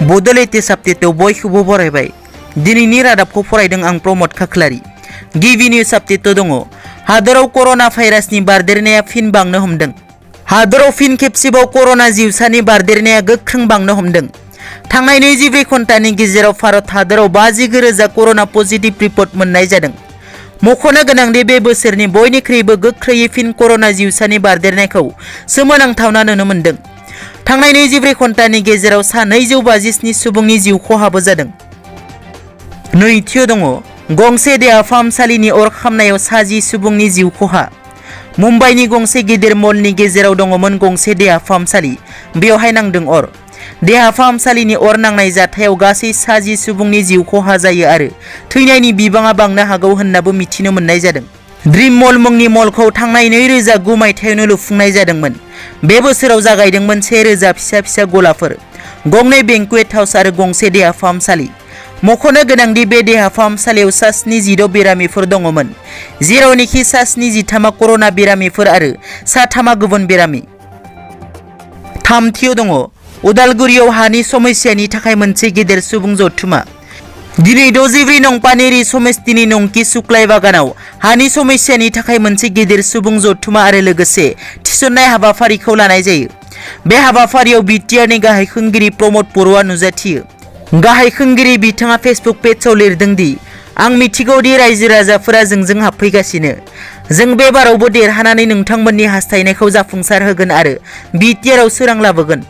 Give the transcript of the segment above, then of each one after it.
बड' लेटेस्ट आपडेटआव बयखौबो बरायबाय। दिनैनि रादाबखौ फरायदों आं प्रमद खाख्लारि। गिबि निउज आपडेटआव दङ हादराव कर'ना भाइरासनि बारदेरनाया फिन बांनो हमदों। हादराव फिन खेबसेबाव कर'ना जिउसानि बारदेरनाया गोख्रों बांनो हमदों। थांनाय 24 घन्टानि गेजेराव भारत हादराव 52,000 कर'ना पजिटिभ रिपर्ट मोननाय जादों। मख'नो गोनांदि बे बोसोरनि बयनिख्रुइबो गोख्रैयै फिन कर'ना जिउसानि बारदेरनायखौ सोमोनांथावना नुनो मोन्दों। थांनाय 24 घन्टानि गेजेराव सा 257 सुबुंनि जिउ खहाबो जादों। नैथियाव दङ गंसे देहा फाहामसालिनि अर खामनायाव सा 10 सुबुंनि जिउ खहा। मुम्बाइनि गंसे गिदिर मलनि गेजेराव दङमोन गंसे देहा फाहामसालि। बेवहाय नांदों अर। देहा फाहामसालिनि अर नांनाय जाथायाव गासै सा 10 सुबुंनि जिउ खहा जायो आरो थैनायनि बिबाङा बांनो हागौ होन्नाबो मिथिनो मोननाय जादों। ड्रिम मल मुंनि मलखौ थांनाय 2009 मायथाइयावनो लुफुंनाय जादोंमोन। बे बोसोराव जागायदोंमोन 1000 फिसा फिसा गलाफोर, गंनै बेंकुवेट हाउस आरो गंसे देहा फाहामसालि। मख'नो गोनांदि बे देहा फाहामसालियाव सा 76 बेरामिफोर दङमोन, जेरावनोखि सा 73 कर'ना बेरामिफोर आरो सा 3 गुबुन बेरामि। थामथियाव दङ उदालगुरियाव हानि समस्यानि थाखाय मोनसे गेदेर सुबुं जथुमा। दिनै 64 नं पानेरि समस्तिनि नंकी सुक्लाय बागानाव हानि समस्यानि थाखाय मोनसे गिदिर सुबुं जथुमा आरो लोगोसे थिसननाय हाबाफारिखौ लानाय जायो। बे हाबाफारियाव बिटिआरनि गाहाय खुंगिरि प्रमद बर'आ नुजाथियो। गाहाय खुंगिरि बिथाङा फेसबुक पेजआव लिरदों दि आं मिथिगौ दि रायजो राजाफोरा जोंजों हाबफैगासिनो। जों बे बारावबो देरहानानै नोंथांमोननि हास्थायनायखौ जाफुंसार होगोन आरो बिटिआरआव सोरां लाबोगोन।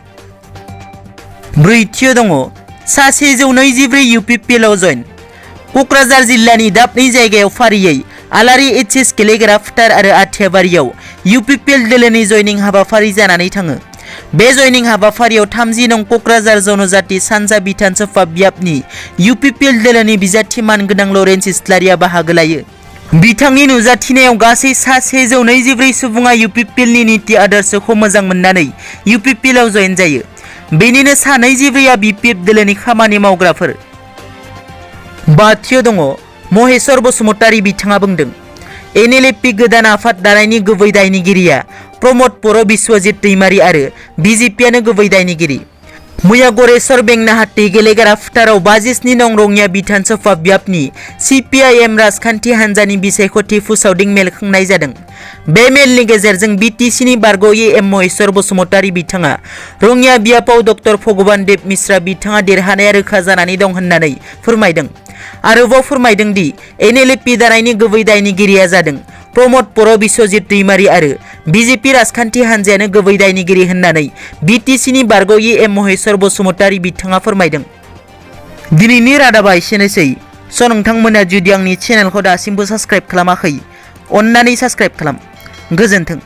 ब्रैथियाव दङ सा 124 इउपिपिएलआव जइन। क'क्राझार जिल्लानि दाब 2 जायगायाव फारियै आलारि एचएस गेलेग्रा फोथार आरो आथियाबारियाव इउपिपिएल दोलोनि जयनिं हाबाफारि जानानै थाङो। बे जयनिं हाबाफारियाव 30 नं क'क्राझार जनजाति सानजा बिधान सभा ब्याबनि इउपिपिएल दोलोनि बिजाथि मानगोनां लरेन्स इस्लारिया बाहागो लायो। बिथांनि नुजाथिनायाव गासै सा 124 सुबुङा इउपिपिएलनि नीति आदर्शखौ मोजां मोननानै इउपिपिएलआव जयेन जायो। बेनिनो सा 24 बिपिएफ दोलोनि खामानि मावग्राफोर। बाथियाव दङ महेश्वर बसुमतारी। बिथाङा बुंदों एनएलएफपि गोदान आफाद दानायनि गुबै दायनिगिरिया प्रमद बर', बिश्वजित दैमारी आरो बिजेपिआनो गुबै दायनिगिरि। मैया गरेश्वर बेंनाहाट्टी गेलेग्रा फोथाराव 57 नं रङिया बिधान सभा ब्याबनि सिपिआइएम राजखान्थि हान्जानि बिसायख'थि फोसावदिं मेल खुंनाय जादों। बे मेलनि गेजेरजों बिटिसिनि बारग' एएम महेश्वर बसुमतारी बिथाङा रङिया ब्याबाव डक्टर भगवान देब मिश्रा बिथाङा देरहानाया रोखा जानानै दं होननानै फोरमायदों। आरोबाव फोरमायदों दि एनएलएफपि दानायनि गुबै दायनिगिरिया जादों प्रमद बर', बिश्वजित दैमारी आरो बिजेपि राजखान्थि हान्जायानो गुबै दायनिगिरि होननानै बिटिसिनि बारग' एएम महेश्वर बसुमतारी बिथाङा फोरमायदों। दिनैनि रादाबा एसेनोसै। नोंथांमोना जुदि आंनि चेनेलखौ दासिमबो साबस्क्राइब खालामाखै, अन्नानै साबस्क्राइब खालाम। गोजोन्थों।